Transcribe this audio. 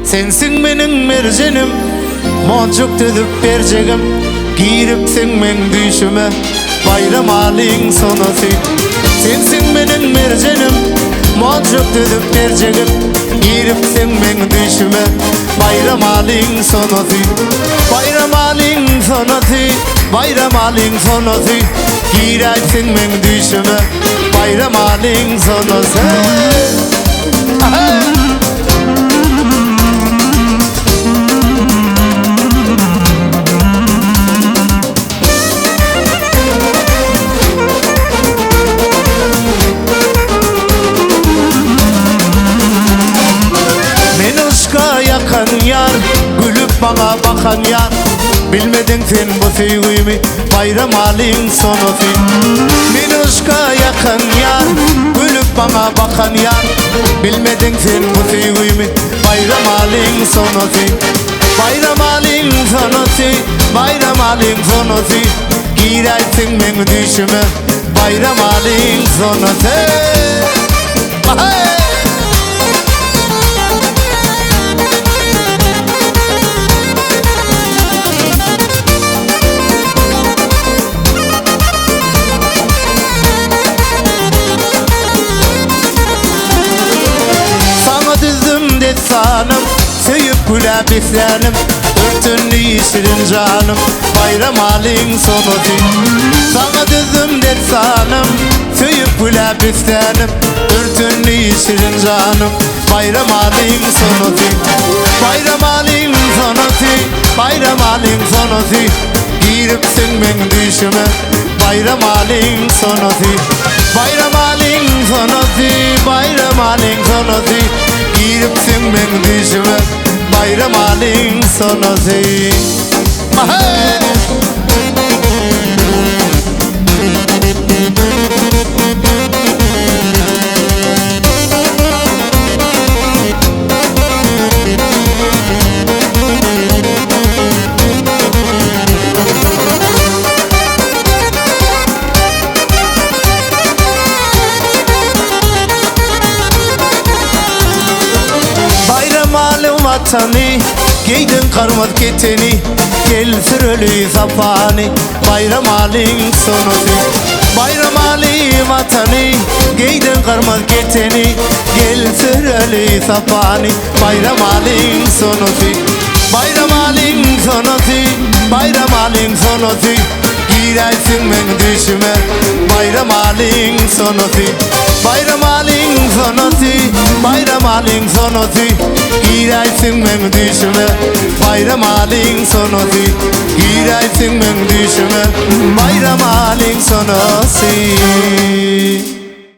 Sensiň meniň merjenim, Monjuk düzüp berjegim, Giripsiň meň düýşüme, Baýramalyň sonasy. Sensiň meniň merjenim, Monjuk düzüp berjegim, Giripsiň meň düýşüme, Baýramalyň sonasy. Baýramalyň sonasy, Baýramalyň sonasy, Giräýipsiň meň düýşüme, Baýramalyň sonasy. Men yşka ýakan ýar, gülüp maňa bakan ýar, Bilmediň sen bu söýgimi, Baýramalyň sonasy. Men yşka ýakan ýar, gülüp maňa bakan ýar, Bilmediň sen bu söýgimi, Baýramalyň sonasy. Baýramalyň sonasy, Baýramalyň sonasy, Giräýipsiň meň düýşüme, Baýramalyň sonasy. Baheý! Saňa düzdüm dessanym, Söýüp gülä beslänim, Örtendi şirin janym, Baýramalyň sonasy. Saňa düzdüm dessanym, Söýüp gülä beslänim, Örtendi şirin janym, Baýramalyň sonasy. Baýramalyň sonasy, Baýramalyň sonasy, Giripsiň meň düýşüme, Baýramalyň sonasy. Baýramalyň sonasy, Baýramalyň sonasy, Giripsiň meň düýşüme, Baýramalyň sonasy. Maheý! Baýramaly watany, geýdiň garmaz keteni, Gel süreli sapany, Baýramalyň sonasy. Baýramaly watany, geýdiň garmaz keteni, Gel süreli sapany, Baýramalyň sonasy. Baýramalyň sonasy, Baýramalyň sonasy, Giräýsiň meň düýşüme, Baýramalyň sonasy. Baýramalyň sonasy, Baýramalyň sonasy, Giräýsiň meň düýşüme, Baýramalyň sonasy. Giräýsiň meň düýşüme, Baýramalyň sonasy.